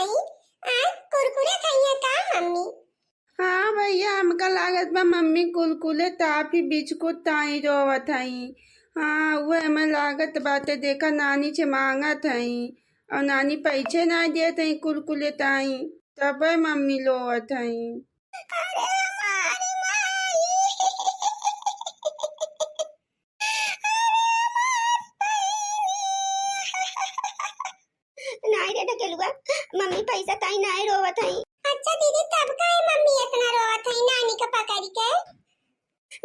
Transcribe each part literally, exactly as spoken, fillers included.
आ, कुरकुरे खइहे का मम्मी? हाँ भैया, हमका लागत बा मम्मी कुलकुले टाफी बिस्कुट ताई रोवत हई। हाँ, उहे हमें लागत बाटे, देखा नानी से मांगत हई और नानी पैसे ना देत हई कुलकुले ताई, तबे मम्मी रोवत हई। अरे हमारी माई। अरे हमारी बहिनी। नाई रे ढकेलुआ, मम्मी पैसा ताई नाई रोवत हई। अच्छा दीदी, तब काहे मम्मी इतना रोवत हई नानी के पकड़ के?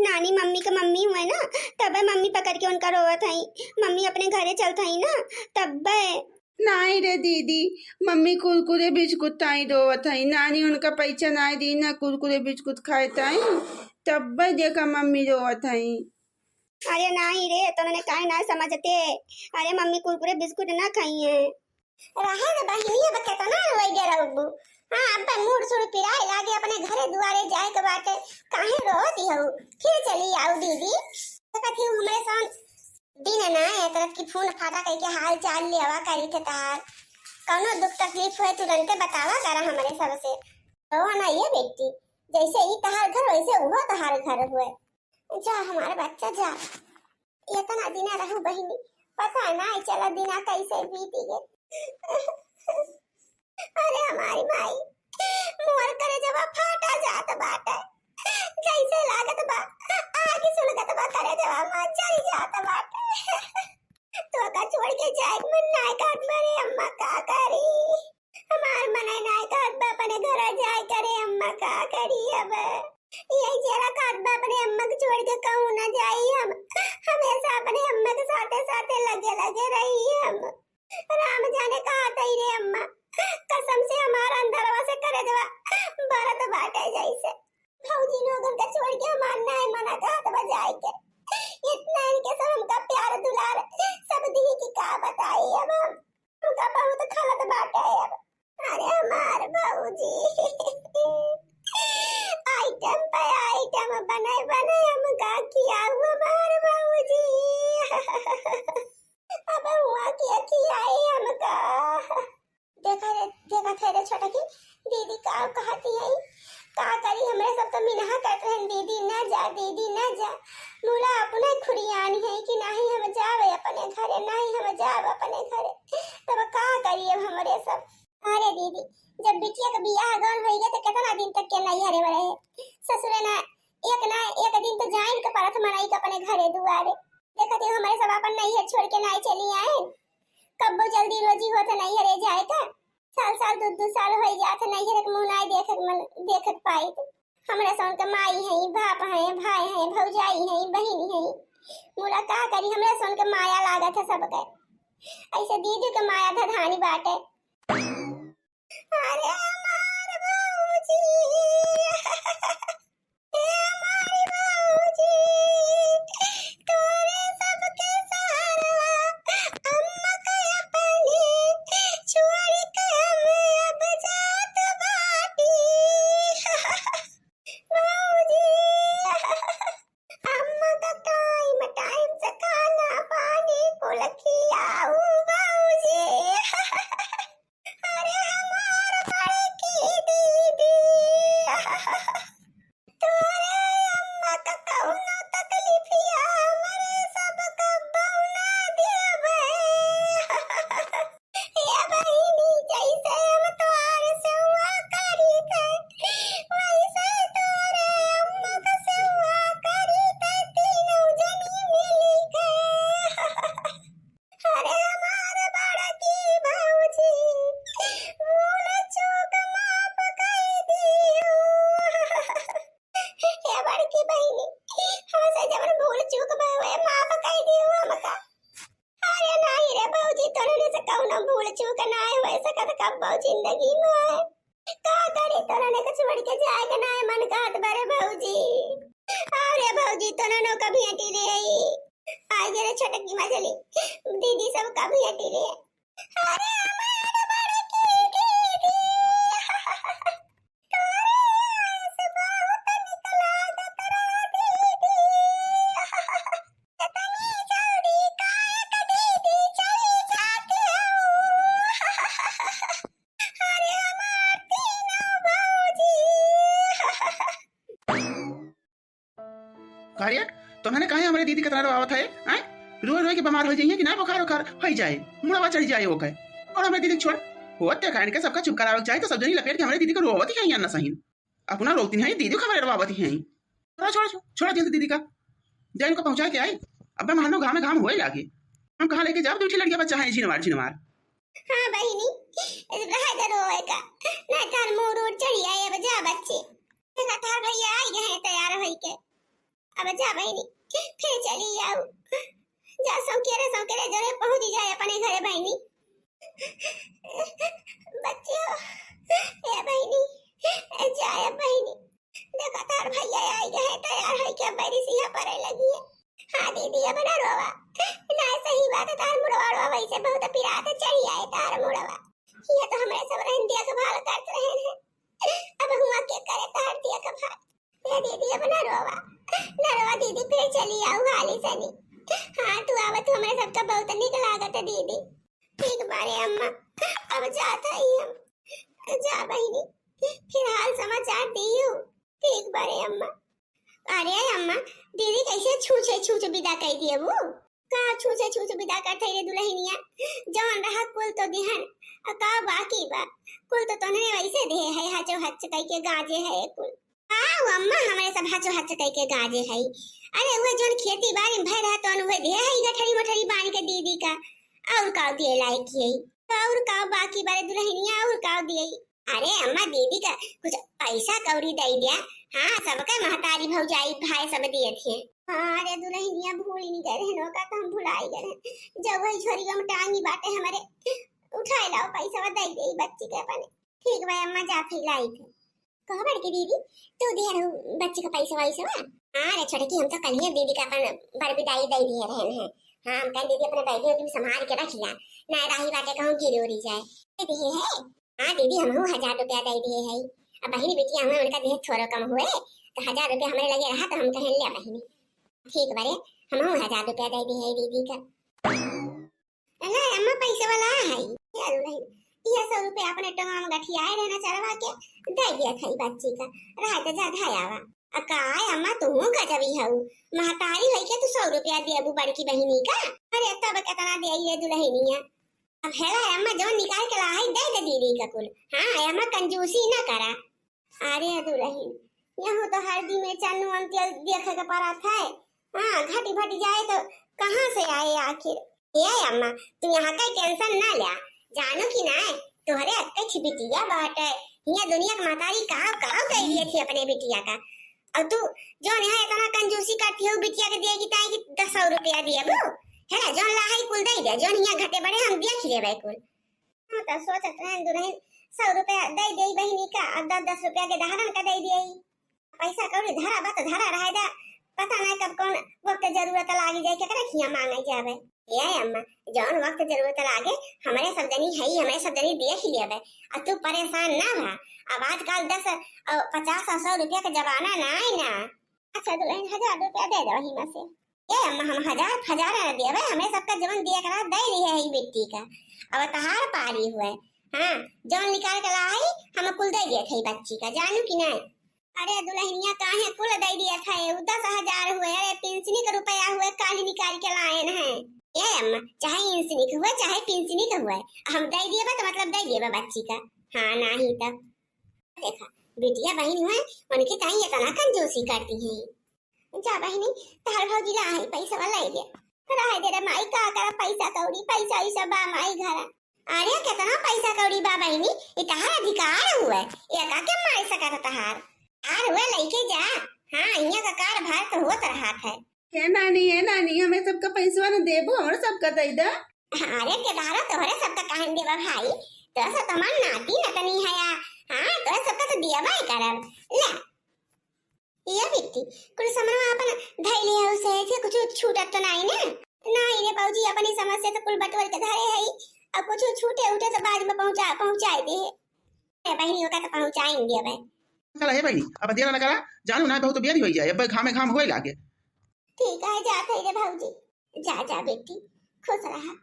नानी मम्मी के मम्मी हुए ना, तबे मम्मी पकड़ के उनका रोवत हई। मम्मी अपने घरे चलत हई ना, तबे। नाई रे दीदी, मम्मी कुरकुरे बिस्कुट ताई रोवत हई। नानी उनका पैसा नाई दी ना कुरकुरे बिस्कुट खाए ताई, तब्बे देखा मम्मी रोवत हई। अरे नाई रे, तोने काहे ना समझते? अरे मम्मी कुरकुरे बिस्कुट ना खइहे। रहे दे बहिनी, अब केतना रोई डराउबू? हाँ, अब मूड़ सूड़ पिराए लागे, अपने घरे दुआरे जाए के बाटे, काहे रोवत हऊ? फिर चली आऊ दीदी। देखत ही हमरे सन दिन ना ए तरफ की फोन फाटा करके हाल चाल लेवा करी थे तहार। कौनो दुख तकलीफ होए तुरंते बतावा करा हमरे सबसे। रोवा ना ये बेटी, जैसे ई तहार घर वैसे उहो तहार घर हुए। जा हमार बच्चा जा, इतना दिना रहू बहिनी, पता ना चला दिना कैसे बीती गए। अरे हमारी माई, मोर करेजवा फाटा जात बाटे, जैसे लागत बा आग सुलगत बा, करेजवा मा जल जात बाटे। तोका छोड़ के जाए के मन नाय करत बा रे अम्मा, का करी? हमार मन नाय करत बा अपने घर जाए करे अम्मा, का करी अब? यही जरा कहत बा अपने अम्मा के छोड़ के कहूँ ना जाई हम, हमेशा अपने अम्मा के साथे साथे लगे लगे रही हम। राम जाने कहाँ तई रे अम्मा, कसम से हमार अंदरवा से करेजवा बरत बाटे जैसे। भौजी लोगन का छोड़ के हमार नाय मना कहत बा जाए के। इतना इनके सब हमका प्यार दुलार सब दिही कि का बताई अब हम। हमका बहुत खलत बाटे अब। अरे हमार भौजी, आइटम पे आइटम बने बने हमका खियाऊ हमार भौजी। अब हुआ के खियाई हमका। देखा रे, देखा थे रे छोटकी, दीदी का कहती है, का करी, हमरे सब तो मिनहा करत रहन, "दीदी ना जा, दीदी ना जा।" मुला अपने खुरियानी है कि नाही हम जावे अपने घरे, नाही हम जावे अपने घरे। तब का करी अब हमरे सब? अरे दीदी, जब बिटिया के बियाह गौन होई गए तो कितना दिन तक के नैहरे में रहे, ससुरे ना, एक ना एक दिन तो जाइन के परत मनई के अपने घरे दुआरे। देखत हो हमरे सब अपन नैहर छोड़ के नाई चली आए। कब्बो जल्दी रोजी होत नैहरे जाए का। साल साल दू दू साल होई जात नैहर के मुँह नाई देखे के मन, देखे के पाई। हमरा सन के माई है, बाप है, भाई है, भौजाई है, बहिन है। मुला का करी, हमरा सन के माया लागत है सबके। ऐसे दीदी के माया धधानी बाटे। अरे हमार भौजी, हे हमार भौजी, तोरे सबके सहारवा अम्मा के अपने छोड़ के हम अब जात बाटी। भौजी, अम्मा का टाइम टाइम से खाना पानी कुल खियाऊ भौजी। अरे हमार बड़की दीदी, तोरे अम्मा का कौनो तकलीफिया हमरे सब कब्बो ना देवे। ए बहिनी, जैसे हम तोहार सेवा करी थे, वैसे तोरे अम्मा का सेवा करी थे, तीनों जनी मिली के। अरे हमार बड़की भौजी, भूल चूक माफ कई दियो। हे बड़की बहिनी, हमसे जवन भूल चूक भय हुए, माफ कई दियो हमका। अरे नाही रे भौजी, तोरे से कौनो भूल चूक ना होए सकत कब्बो जिंदगी में। का करी, तोरे के छोड़ के जाए के ना मन कहत बरे भौजी। अरे भौजी, तोरे नो कभी हटी रे आई। आई रे छोटकी मझली, दीदी सब कभी हटी रे। अरे हमार बड़की दीदी। तोरे आस बहुत निक लागत रहा दीदी। इतनी जल्दी काहे के दीदी चली जाती हो? अरे दीदी कितना रोआवत है, हैं? रोए रोए के बीमार होइ जाइए कि ना, बुखार उखार होइ जाए, मुड़वा चढ़ जाए ओके। और हमरे दीदी के छोड़, होत देखा इनके सबका चुप करावे के चाही, तो सब जनी लपेट के हमरे दीदी के रोआवत ही है ना सहीन। अपना रोती नहीं, दीदी खबर रोआवत ही है। छोड़ा, छोड़ा, छोड़ा, छोड़ा दीदी, दीदी का। जा इनको पहुंचा के आई। अब महनो घामे घाम होए लागे। हम कहाँ लेके जाब, दू ठे लड़किया बच्चा है, झिनवार, झिनवार। हाँ बहिनी, रह दे रोए का, ना तार मूड उड़ चढ़ी आए, अब जा बच्चे। देखा तार भैया आई गए हैं तैयार होई के। अब जा बहिनी, फिर चली आऊ। जा सौकेरे सौकेरे जोरे पहुँच जाए अपने घरे बहिनी। बच्चे हो, ए बहिनी, ए जाए बहिनी। देखा तार भैया आई गए हैं तैयार होई के, बैरी सिया परे लगी है। हाँ दीदी, अब ना रोवा। ना सही बात है, तार मुड़वा रोवा वैसे बहुत पिरात है, चढ़ी आए तार मुड़वा। ये तो हमरे सब रहन देखभाल करत रहन है। अब हुआ के करे तार देखभाल। ए दीदी, अब ना रोवा, ना रोवा दीदी, फिर चली आऊ हाली सनी। हाँ, तू आवा, तू हमरे सबका बहुत निक लागत है दीदी। ठीक बारे अम्मा, अब जात हई हम। जा बहिनी, फिर हाल समाचार दियो। ठीक बारे अम्मा। अरे अम्मा, दीदी कैसे छूछे छूछ विदा कर दिए वो? का छूछे छूछ विदा करत है रे दुल्हनिया? जौन रहा कुल तो दिहन, आ का बाकी बा? कुल तो तोहने वैसे दे है, हचो हच कह के गाजे है कुल। आओ अम्मा, हमरे सब हचो हच कह के गाजे है। अरे उहे जौन खेती बाड़ी में भय रहा तौन उहे दे है गठरी मोठरी बांध के दीदी का। और का दिए लायक है? तो और का बाकी बारे दुल्हनिया, और का दिए? अरे अम्मा, दीदी का कुछ पैसा कौड़ी दे दिया। हाँ, सबके महतारी भौजाई भाई सब दिए थे। हाँ, अरे दुल्हनिया भूल नहीं गए रहन, ओका तो हम भुलाई गए रहन। जब वही झोरिया में टांगी बाटे हमारे, उठाए लाओ पैसा दे दे बच्ची के अपने। ठीक बा अम्मा, जा फैलाई थे। कहो बड़की दीदी, तू दिया रहू बच्ची का पैसा वैसा? हाँ रे छोटकी, हम तो कल ही दीदी का अपन बर विदाई दे दिए रहन है। हाँ, हम कहें दीदी अपने बैगे उगी में संभाल के रख लिया, ना राही बाटे कहूँ गिर उरी जाए। दे दिए है। हाँ दीदी, हमहू हजार रुपया दे दिए है। अब बहिनी बिटिया हुए, उनका देह थोड़ो कम हुए, तो हजार रुपया हमरे लगे रहा तो हम कहें ले बहिनी। ठीक बारे, हमहू हजार रुपया दे दिए है दीदी का। अला अम्मा, पैसा वाला है। ये लो नहीं, ये सौ रुपया अपने टंगवा में गठियाए रहना चढ़वा के दे दिया था बच्ची का, रहा तो जा धायावा। आ का है अम्मा, तू गजबी हऊ, महतारी होई के तू सौ रुपया देबू बड़की बहिनी का? अरे तब कितना दे रे दुल्हनिया। अब हेला अम्मा, जौन निकाल के ला है दे दे दीदी का कुल। हाँ अम्मा, कंजूसी ना करा। अरे दुल्हन, यहू तो हर दिन में चन्नू अंतियल देखे के पड़त है। हाँ, घटी भटी जाए तो कहाँ से आए आखिर? ए अम्मा, तू यहाँ का टेंशन ना ल्या, जानो कि ना, तोहरे अक्के छी बिटिया बाटे। हिया दुनिया के महतारी काव काव कह दिए थी अपने बिटिया का। और तू जौन यहाँ इतना कंजूसी करती हो, बिटिया के दिए कि ताई कि दस सौ रुपया दिए बू, है ना, जौन ला है कुल दे दे, जौन यहाँ घटे बड़े हम देख लेबे कुल। हाँ, तो सोचत रहन दुल्हन, सौ रुपया दे दे बहिनी का, और दस दस रुपया के दहाड़न का दे दे। पैसा कौड़ी धरा बा तो धरा रहे दा, पता नहीं कब कौन वक्त जरूरत लागी जाए, केकरा खिया मांगे जावे। ए अम्मा, जौन वक्त जरूरत लागे, हमरे सब जनी है, हमरे सब जनी देख लेबे। आ तू परेशान ना भा, अब आजकल दस और पचास और सौ रुपया का जमाना ना है ना। अच्छा दुल्हन, हजार रुपया दे दो हिमा से। ए अम्मा, हम हजार हजार ना देवे, हमरे सबका जवन दिया करा दे रही है ई बेटी का। अब तहार पारी हुए। हाँ, जवन निकाल के लाई, हम कुल दे दिए थे बच्ची का, जानू कि नहीं? अरे दुल्हनिया, काहे कुल दे दिया था? ये दस हजार हुए, अरे पिंसनी का रुपया हुए, काल निकाल के लाए हैं। ए अम्मा, चाहे इंसनी का हुए, चाहे पिंसनी का हुए, हम दे दिए बा तो मतलब दे दिए बा बच्ची का। हाँ, नहीं तब। देखा, बिटिया बहिन हुए, उनके ताई इतना कंजूसी करती हैं। जा बहिनी, तहार भौजी ला है पैसा वाला ले। रहे दे रे माई, का करा पैसा कौड़ी, पैसा ई सब बा माई घर। अरे कितना पैसा कौड़ी बा बहिनी, ई तहार अधिकार हुए, ये का के मार सकत तहार। आर हुए लेके जा। हाँ, इहाँ का कार भार तो होत रहा है। हे नानी, हे नानी, हमें सबका पैसवा न देबू, हमरो सबका दे दा। अरे केदारा, तोहरे सबका काहे न देबा भाई, तोहरे सब तो हमार नाती नतनी है या। हाँ, तोहरे सबका तो दिया भाई करब। ले, ये बिट्टी, कुल सामानवा अपन धइले हऊ से, से कुछ छूटत तो नहीं ना? नहीं रे बाबूजी, अपनी समस्या तो कुल बटोर के धरे है, अब कुछ छूटे उठे तो बाद में पहुँचा, पहुँचाए दे। ए बहिनी, ओका तो पहुँचाएंगे अब। चला हे बहिनी, अब देर न करा, जानू ना बहुत बेरी हो जाए, अब घामे घाम होए लागे। ठीक है, जात है रे भौजी, जा जा बेटी, खुश रहा,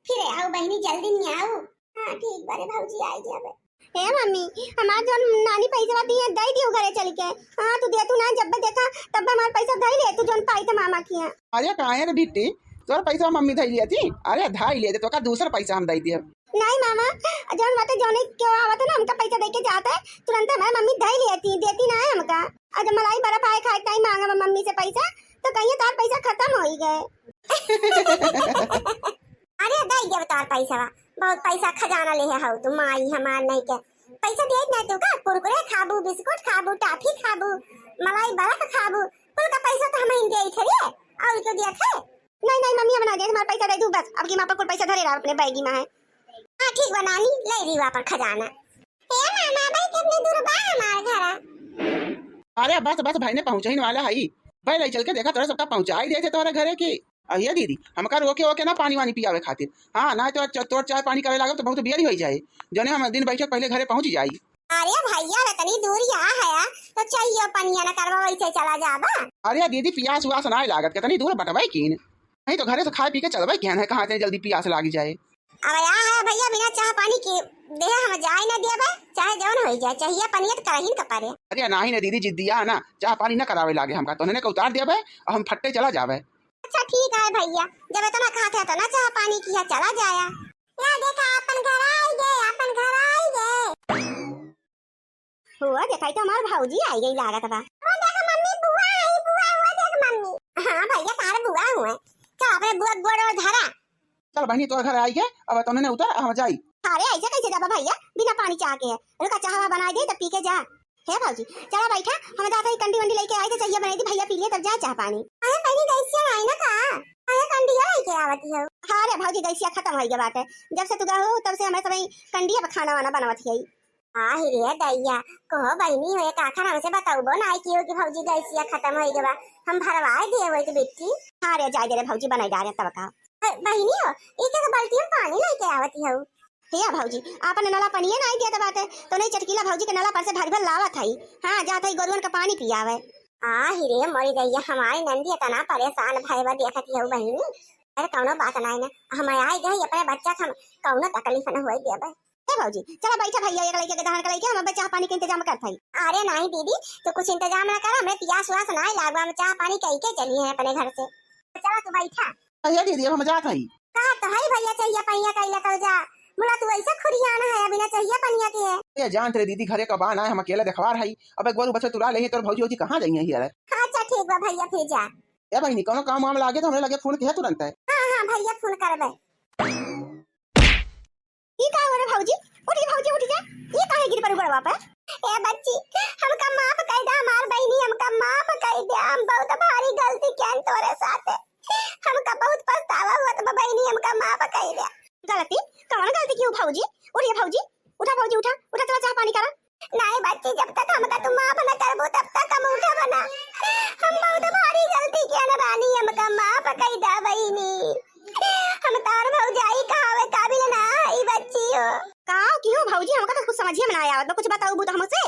फिर आओ बहिनी, जल्दी नहीं आओ। हाँ ठीक बारे भौजी, आई जाबे। हे मम्मी, हमार जौन नानी पैसा दिए, दे दियो घरे चल के। हाँ, तू दे तू ना, जब देखा तब हमार पैसा धई ले तू, जौन पाई त मामा किया। अरे काहे रे बिट्टी, तोर पैसा मम्मी धई लिया थी? अरे धई ले, तो का दूसर पैसा हम दे दिए। नहीं मामा, जौन बाटे जौने क्यों आवत है ना, हमका पैसा दे के जात है, तुरंत हमार मम्मी धई लिया थी, देती ना है हमका। आज मलाई बर्फ आए खाए टाइम मांगा मम्मी से पैसा, तो कहिए तार पैसा खत्म हो ही गए। अरे दे देब तोर पैसा, बहुत पैसा खजाना ले है हऊ तू, माई हमार नहीं के। पैसा देत नहीं तू का? कुरकुरे खाबू, बिस्कुट खाबू, टाफी खाबू, मलाई बर्फ खाबू, कुल का पैसा तो हम ही देत है रे, और क्यों दिया थे? नहीं, नहीं मम्मी, अब ना दे, हमार पैसा दे दू बस, अब की माँ पर कुल पैसा धरे रहा अपने बैगी में है। हाँ ठीक बा नानी, ले ली अपन खजाना। ए मामा, भाई कितनी दूर बा हमार घरा? अरे बस बस, भाई ने पहुँचे ही वाला है। भाई ले चल के देखा, तोरा सबका पहुँचाई देते तोहरे घरे की। अहिया दीदी, हमका रोके ओके ना पानी वानी पियावे खातिर। हाँ, ना तो च-, तोर चाय पानी करे लागब तो बहुत बेरी हो जाए। जौने हम दिन बैठे पहले घरे पहुँच जाई। अरे भैया, इतनी दूर यहाँ है तो चाहिए पनिया न करवा, वैसे चला जाबा। अरे दीदी, पियास उआस ना लागत, कितनी दूर बटवाई कीन। नहीं तो घरे से खाए पी के चलबे केहन है, कहाँ इतनी जल्दी पियास लाग जाए। अब या है भैया, बिना चाह पानी के देह हम जाए ना देबे, चाहे जौन हो जाए, चाहिए पनिया तो करहिन का परे। अरे नाही ना दीदी, जिद्दिया ना, चाह पानी ना करावे लागे हमका, तो उन्हें के उतार देबे और हम फट्टे चला जाबे। अच्छा ठीक है भैया, जब इतना खाते हैं तो ना चाह पानी की है, चला जाया। या देखा, अपन घर आई गए, अपन घर आई गए। हुआ देखा, ई तो हमार भौजी आई गई लागत बा। वो देख मम्मी, बुआ आई, बुआ, वो देख मम्मी। हाँ भैया, तार बुआ हुए। चल अपने बुआ के गोड़ और धरा। चल बहनी, तोर घर आई के, अब तोने ने उतर, हम जाई। अरे ऐसे कैसे जाबा भैया, बिना पानी चाह के है? रुका, चाहवा बनाई दे, तब पी के जा। हे भौजी, चला बैठा, हम जात हई कंडी वंडी लेके आई, तो चाहिए बनाई दी, भैया पी लिए, तब जाए चाह पानी। अरे बहनी, गैसिया आई ना का? अरे कंडिया लेके आवत हो। हाँ रे भौजी, गैसिया खत्म हो गया बाटे, जब से तू गए हो, तब से हमें सब कंडिया पे खाना वाना बनवत है। आहि रे दैया, कहो बहिनी हो, एक आखर हमसे बतउबो नाई कियो कि भौजी गैसिया खत्म होई गवा, हम भरवाए दिए होइत बिट्टी। हाँ रे, जाए दे रे भौजी, बनाई डारे तब का। ए, बहिनी हो, ई के तो बाल्टी में पानी लेके आवत हऊ। हे भौजी, आपन नला पनिया नाई दिया बाटे, तो नहीं चटकीला भौजी के नला पर से भर भर लावत हई। हाँ, जात हई गोरुअन का पानी पियावे। आहि रे मोरी दैया, हमारी नंदी इतना परेशान भय बा देखत हऊ बहिनी। अरे कौनो बात नाई ना, हम आई गए अपने बच्चा के हम कौनो तकलीफ न होई देबे। ए भौजी, चला बैठा भैया, एक लइके के दहन के लइके हम अबे चाह पानी के इंतजाम करत हई। अरे नाई दीदी, तू कुछ इंतजाम ना कर, हमरे पियास उआस नाई लागबा, हम चाह पानी कई के चली हैं अपने घर से। चला तू बैठा। अरे दीदी, अब हम जात हई। का तो हई भैया, चाहिए पनिया कइला तो जा। मुला तू ऐसे खुरियाना है, बिना चाहिए पनिया के है। ए जानत रे दीदी, घरे का बा ना, हम अकेला देखवार हई। अबे गोरू बछर तुरा लेही, तोर भौजी वौजी कहाँ जाइए हियर? हाँ, अच्छा ठीक बा भैया, फिर जा। ए बहिनी, कौनो काम वाम लागे तो हमरे लगे फोन किया तुरंत है। हाँ, हाँ भैया, फोन करबे। ई का हो रे भौजी? उठ जा भौजी, उठ जा। ई काहे गिर पड़ू गोड़वा पे? ए बच्ची, हमका माफ कई दे हमार बहिनी, हमका माफ कई दे। हम बहुत भारी गलती कियन तोरे साथे। हमका बहुत पछतावा होत बा बहिनी, हमका माफ कई दे। गलती? कौन गलती की हो भौजी? उठ जा भौजी, उठा भौजी, उठा, उठा, चला चाह पानी करा। नाई बच्ची, जब तक हमका तू माफ न करबो, तब तक हम उठब ना। हम बहुत भारी गलती कियन रानी, हमका माफ कई दा बहिनी। हम तार भौजाई कहावे काबिल ना हई बच्ची हो। का की हो भौजी, हमका तो कुछ समझिए में ना आवत बा, कुछ बताऊ बू तो हमसे।